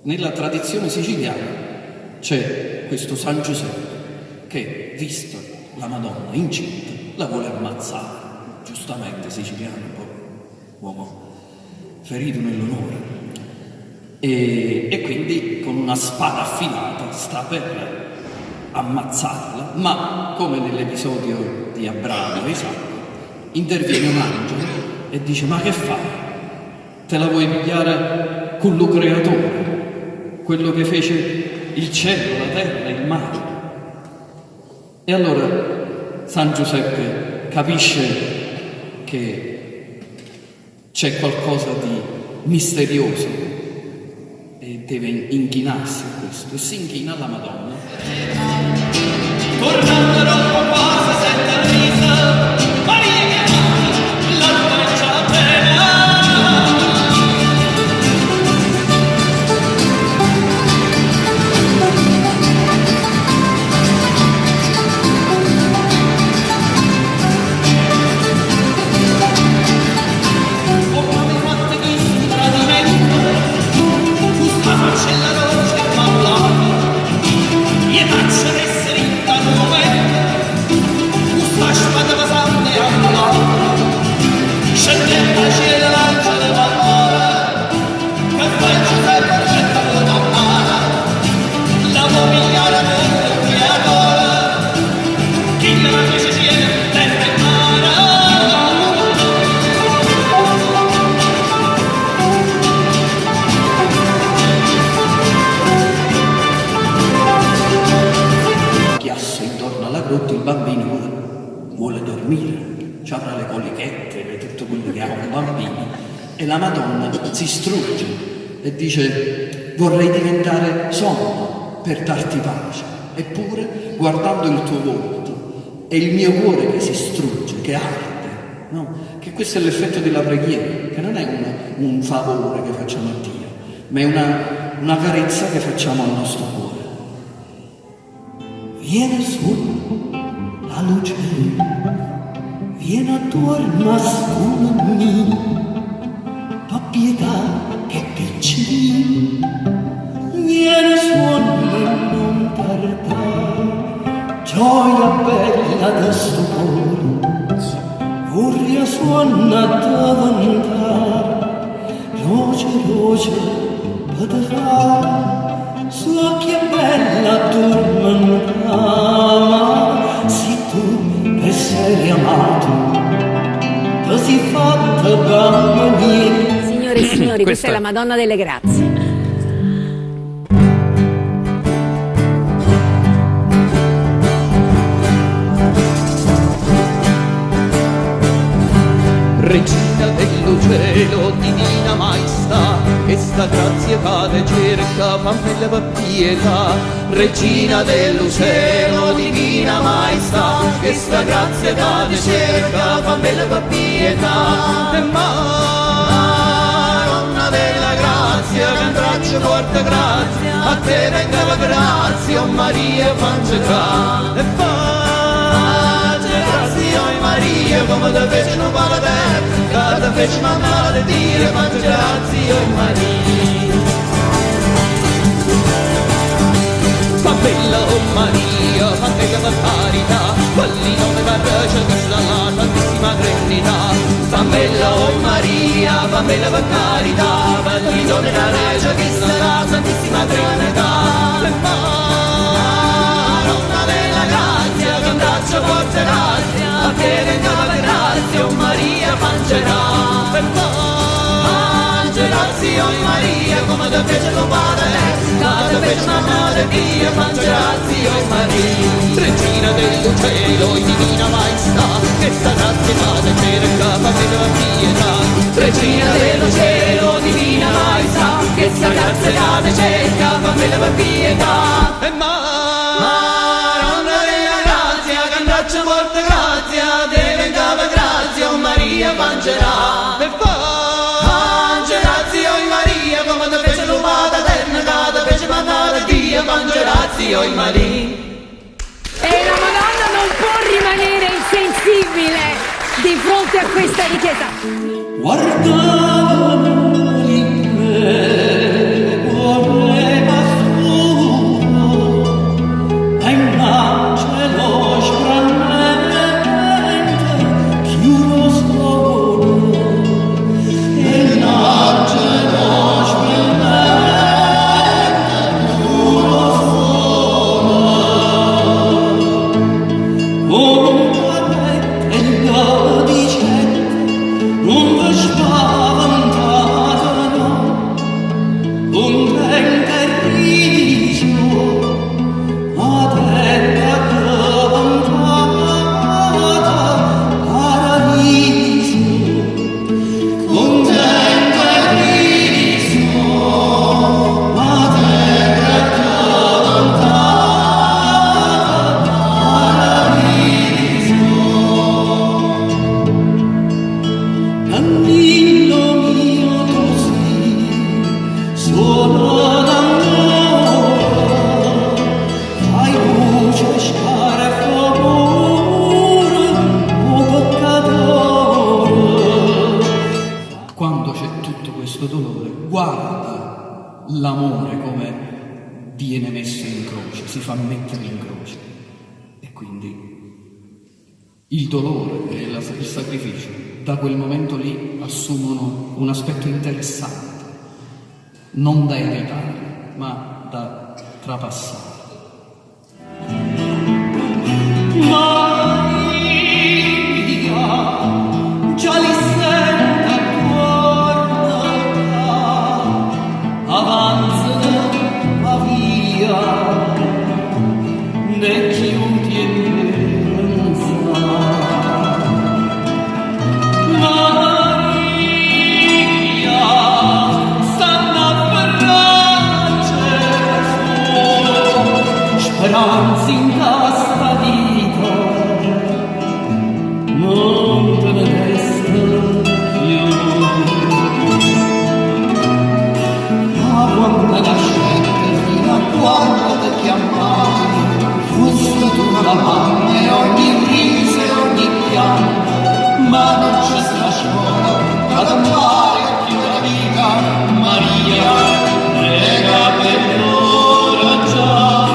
Nella tradizione siciliana c'è questo San Giuseppe che, visto la Madonna incinta, la vuole ammazzare. Giustamente, siciliano, poi, uomo ferito nell'onore. E, e quindi con una spada affilata sta per ammazzarla, ma come nell'episodio di Abramo e Isacco, interviene un angelo e dice ma che fai? Te la vuoi pigliare con lo creatore, quello che fece il cielo, la terra, il mare. E allora San Giuseppe capisce che c'è qualcosa di misterioso e deve inchinarsi a questo e si inchina alla Madonna. Tornando dopo quasi sette mesi, Maria che la faccia bene. Come fatte questo tradimento, questa faccella rossa e immacolata, gli faccio essere in tal momento, questa spada pesante e ambulata, scendendo a cielo l'angelo d'amore, che fai Giuseppe cerca da mare, la vuoi pigliare con il creatore, chi la fece cielo, terra e mare. Chiasso intorno alla grotta, il bambino vuole, vuole dormire, ci avrà le colichette, tutto quello che ha un bambino, e la Madonna si strugge e dice vorrei diventare sonno per darti pace, eppure guardando il tuo volto è il mio cuore che si strugge, che arde, no? Che questo è l'effetto della preghiera, che non è un, un favore che facciamo a Dio, ma è una, una carezza che facciamo al nostro cuore. Viene su la luce, viene attorno a scuola pa pietà che piccini, viene suono e non tardare, gioia bella de sto cuore, vorrei suona davantare, luce, luce, per te fare, so che bella tormentava, se tu per essere amato, ti sei fatta bambino. Signore e signori, questa è la Madonna delle Grazie. Regina dello cielo, divina maestà, questa grazia che cerca, fammela per pietà. Regina dello cielo, divina maestà, questa grazia che cerca, fammela per pietà. E Madonna della grazia, che in braccio porta grazia, a te venga la grazia, oh Maria, faccia grazia. E faccia grazia, oh Maria, come te fece non va terra, che te fece mamma di Dio, faccia grazia, oh Maria. Fammela, oh Maria, fammela per carità, quelli nome carece che sta la Santissima Trinità. Fammela, oh Maria, fammela per carità, quelli nome carece che sta la Santissima Trinità. E Madonna della grazia, che in braccio porta grazia, a te venga la grazia, oh Maria, mangerà. E mangia grazia, oh Maria, come te fece lo padre, che te fece mamma di Dio, mangia grazia, oh Maria. Regina del cielo, divina maestà, che sta grazia che cerca, fammela per pietà. Regina del cielo, divina maestà, che sta grazia che cerca, fammela per pietà. E Madonna della grazia, che in braccio porta grazia, te venga la grazia, oh Maria, mangerà. E mangia grazia, oh Maria, come te fece l'umana terra, che te fece mandare Dio, mangia grazia, oh Maria. E la Madonna non può rimanere insensibile di fronte a questa richiesta. Guardavano le cuore. amore come viene messo in croce, si fa mettere in croce. E quindi il dolore e la, il sacrificio da quel momento lì assumono un aspetto interessante, non da evitare, ma da trapassare. Maria, già li sente attorno avanza la via, ne chiudi e Maria, stanno a Gesù, speranza in questa vita, non te ne resta più. Ma quando nascette fino a quando ti chiamavo, fusti tu la mamma e ogni riso e ogni pianto, ma non c'è sta scuola ad amare più la vita, Maria, prega per loro già,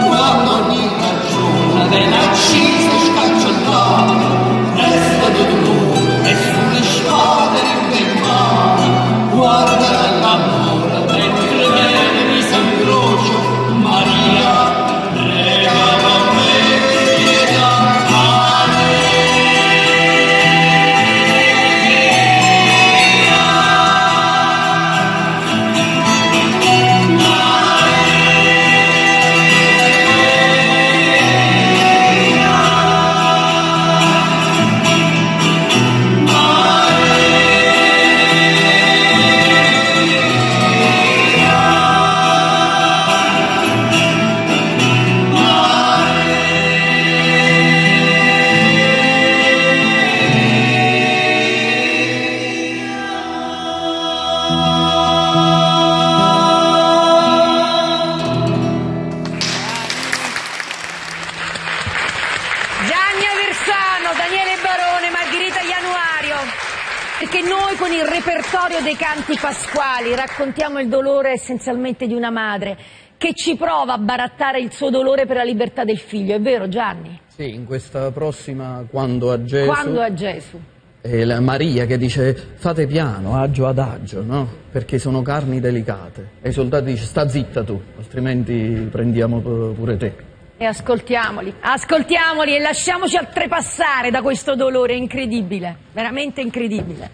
quando ogni ragione viene accisa e scancellata, resta di dolore e sulle spade in mano, guarda l'amore mentre viene messa in croce, Maria, prega per me, Gianni Aversano, Daniele Barone, Margherita Januario. Perché noi con il repertorio dei canti pasquali raccontiamo il dolore essenzialmente di una madre che ci prova a barattare il suo dolore per la libertà del figlio. È vero Gianni? Sì, in questa prossima Quando a Gesù. Quando a Gesù. È la Maria che dice fate piano, agio adagio, no? Perché sono carni delicate. E i soldati dicono sta zitta tu, altrimenti prendiamo pure te. E ascoltiamoli, ascoltiamoli e lasciamoci oltrepassare da questo dolore incredibile, veramente incredibile.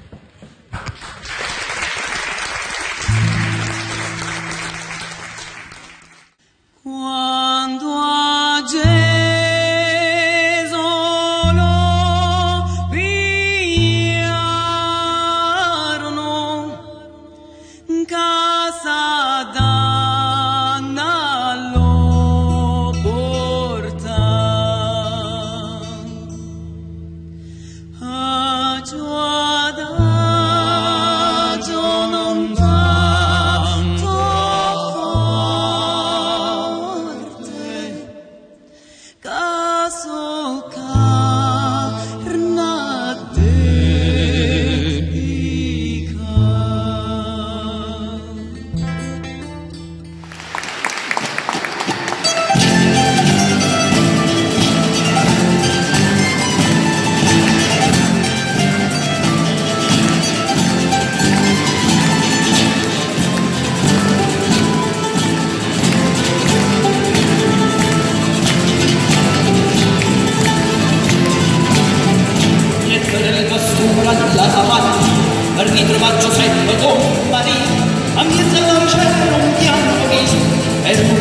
Quando a Gesù lo pigliarono, casa d'Anna lo portò. Agio adagio non tanto forte, caso carna delica. Mettere le pastura della savana per ritrovare Giuseppe con Maria a mezzo loro c'era un bianco viso e un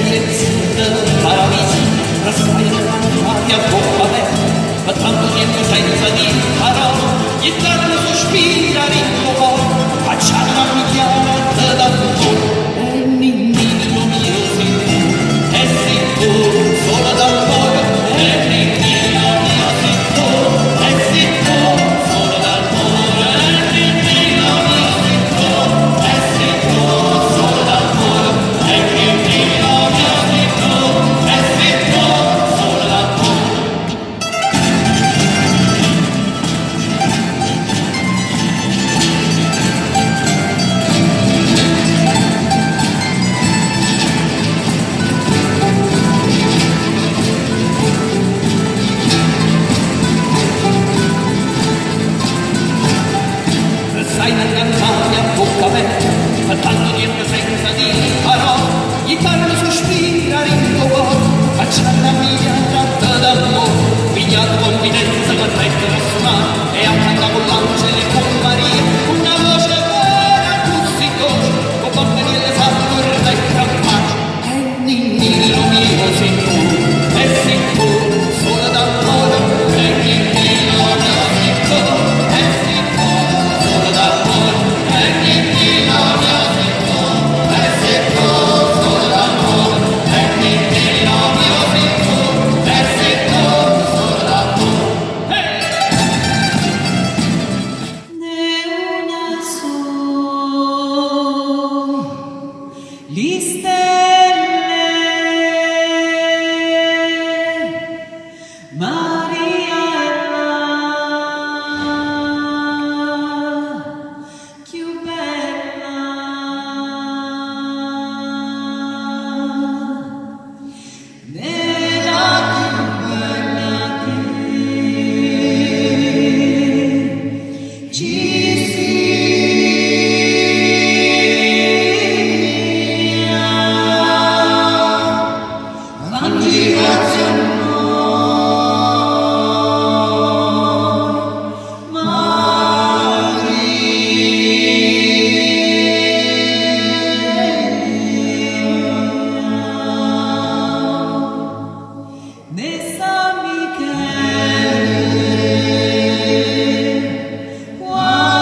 del paradiso raspaiono mangiati a bocca aperta ma tanto tempo senza dir parola gli danno sospira rinco cuore facciano una migliaia da e ninnino mio sei tu e sei tu solo d'amore e ninnino mio sei tu e sei tu solo d'amore e ninnino mio sei tu e sei tu solo d'amore e ninnino mio sei tu e sei tu solo d'amore. metteno a sunà e a cantà cu l'angeli e cu Maria, cu na voce vera accussì doce, 'o Bambeniello s'addurmette 'npace. E ninnillo mio si tu, e si tu, sole d'ammore, e ninnillo mio si tu, e si tu, sole d'ammore, e ninnillo mio si tu, e si tu, sole d'ammore, e ninnillo mio si tu, e si tu, sole d'ammore. Né una so li stelle Maria è la cchiù bella Né la cchiù bella che ci sia. Fanci grazia a noi, Maria. Ne San Michele quattr'angelo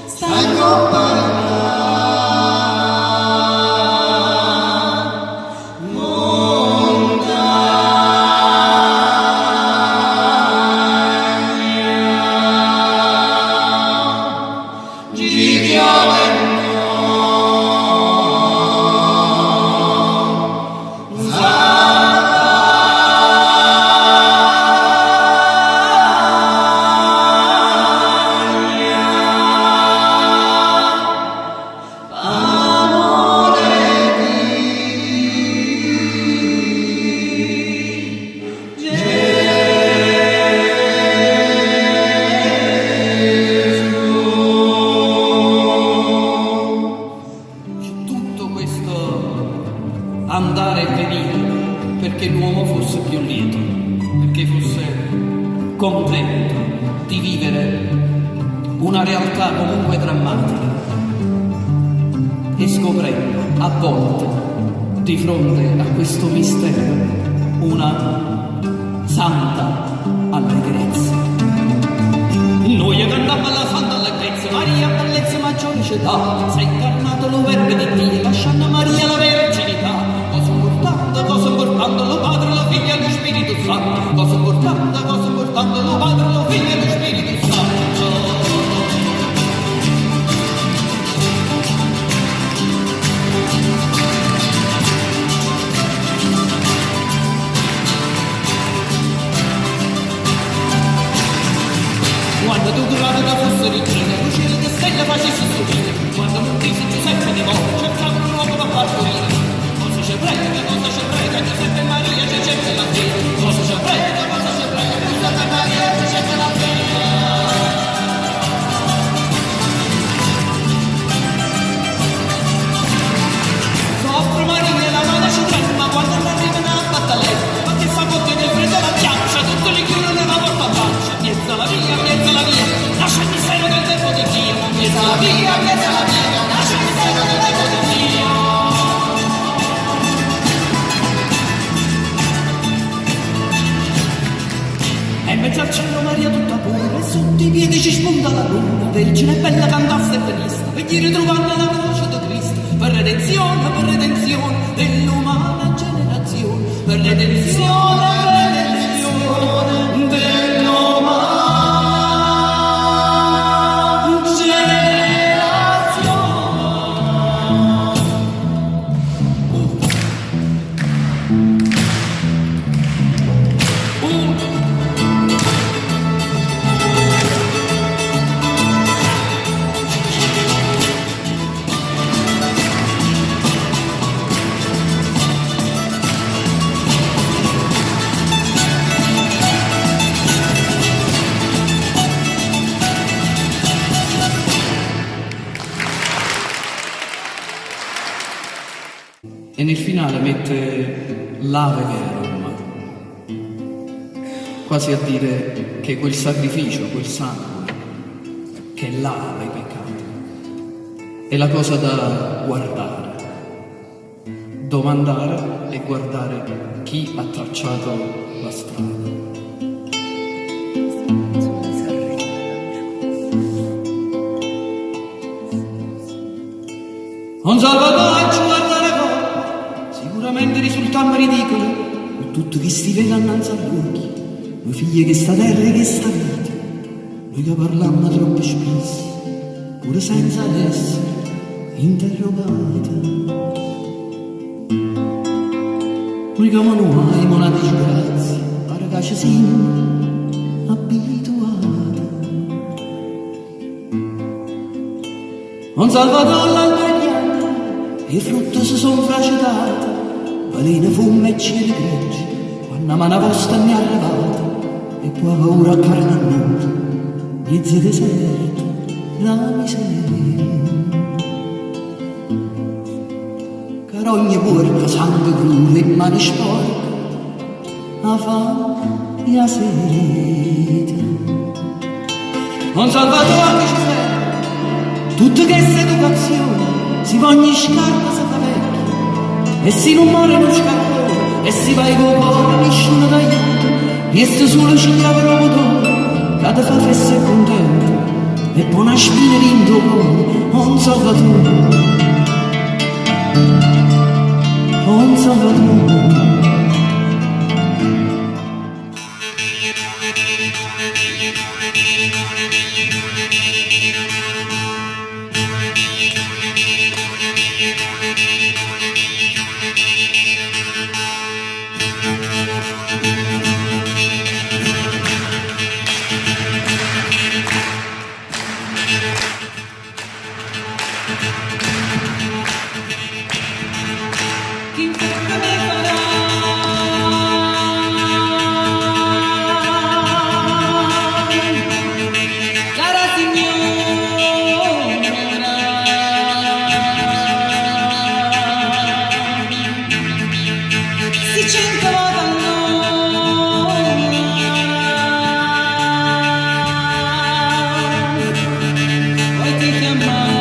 sta 'ncoppa la montagna. Ci chiama Tutto questo andare e venire perché l'uomo fosse più lieto, perché fosse contento di vivere una realtà comunque drammatica e scoprendo a volte di fronte a questo mistero una santa allegrezza. Noi cantammo la santa allegrezza, Maria bellezza maggiore ci dà, s'è incarnato lo verbo di Dio, lasciando a Maria la verginità. Cosa importante, cosa importante, lo Padre, lo Figlio e lo Spirito Santo. Cosa importante, cosa importante, lo Padre, lo Figlio e lo Spirito Santo. Quando tu curavo da fosse regina, luce di stella facesse sorridere. Quando non crisi Giuseppe di morte, cercava un uomo per partorire. Cosa ci prega, cosa ci prega, Giuseppe e Maria ci cerca la fede. Cosa ci prega, cosa ci prega, Giuseppe e Maria ci cerca la fede. Soffre Maria, la mano ci trema quando non arriva una battaletta, ma che fa coppia del freddo la ghiaccia, tutte le chiudono la porta a faccia, miezza la via, miezza la via, nasce il mistero del verbo di Dio, miezza la via, miezza la via, nasce il mistero del verbo di Dio. E in mezzo al cielo Maria tutta pura, e sotto i piedi ci spunta la luna, vergine bella cantasse e venisse, per gli ritrovare la croce di Cristo, per redenzione, per redenzione dell'umana generazione, per redenzione, per redenzione dell'umana generazione. Uno. E nel finale mette l'Ave Verum, quasi a dire che quel sacrificio, quel sangue che lava i peccati, è la cosa da guardare, domandare e guardare chi ha tracciato la strada. On Salvatore ci guarda la coppa, sicuramente risultammo ridicoli, con tutti questi veli annanzi agli occhi, noi figli che sta terra e che sta vita, noi che parlammo troppo spesso, pure senza essere interrogati. Noi che non abbiamo una disgrazia, pare che ci siamo abituati. On Salvatore l'albero pianta, e frutta si son fracetati, veleno fumo e cielo grigio, quando la mano vostra mi è arrivata, e poi paura a carne nuda, mezzo deserto, la miseria. Carogna porca, sangue crudo e mani sporche, la fame e la sete. On Salvatore che ci serve, tutta questa educazione, si va ogni scarpa si fa vecchia, e se non muore non scarpone, e si va con cuore nessuno t'aiuta, resta solo ci chiama motore, che ti fa festa e contento, e poi una spina dentro cuore, on Salvatore, on Salvatore. Chi fretta mi farà? Cara signora, si cento volte all'ora, poi ti chiamare.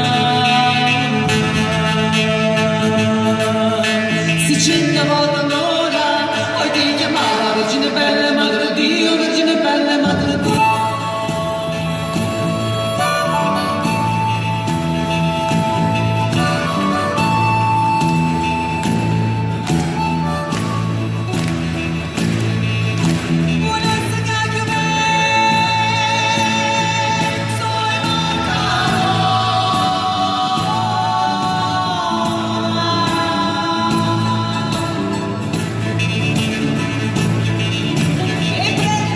Si cento volte all'ora, poi ti chiamava Vergine bella, Madre di Dio, Vergine bella, Madre di Dio. Volesse che chiovesse E prende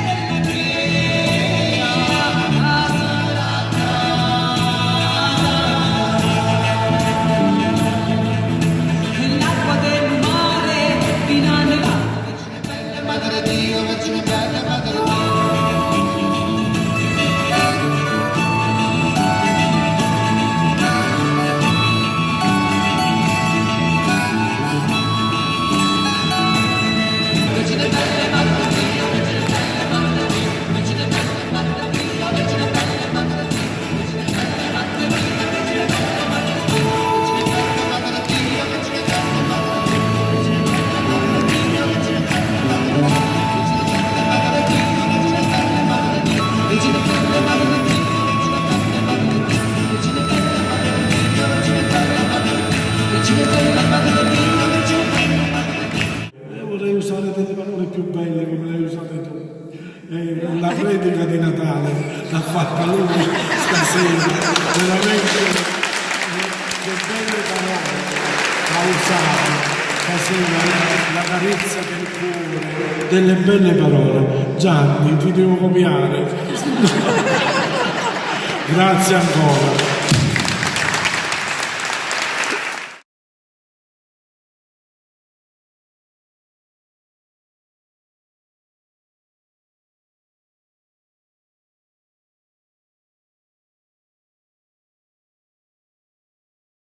Nell'acqua del mare fino a nevare. Vergine bella, Madre di Dio, Vergine bella, Madre di Dio. Vergine bella, Madre di Dio, Vergine bella, Madre di Dio, Vergine bella, Madre di Dio, Vergine bella, Madre di Dio, Vergine bella, Madre di Dio, Vergine bella, Madre di Dio, Vergine bella, Madre di Dio, Vergine bella, Madre di Dio, Vergine bella, Madre di Dio, Vergine bella, Madre di Dio, Vergine bella, Madre di Dio, Vergine bella, Madre di Dio, Vergine bella, Madre di Dio, Vergine bella, Madre di Dio, Vergine bella, Madre di Dio, Vergine bella, Madre di Dio, Vergine bella, Madre di Dio. Io vorrei usare delle parole più belle come le hai usate tu. La predica di Natale l'ha fatta lui stasera, veramente che belle parole ha usato stasera, la carezza del cuore, delle belle parole. Gianni, ti devo copiare. Grazie ancora.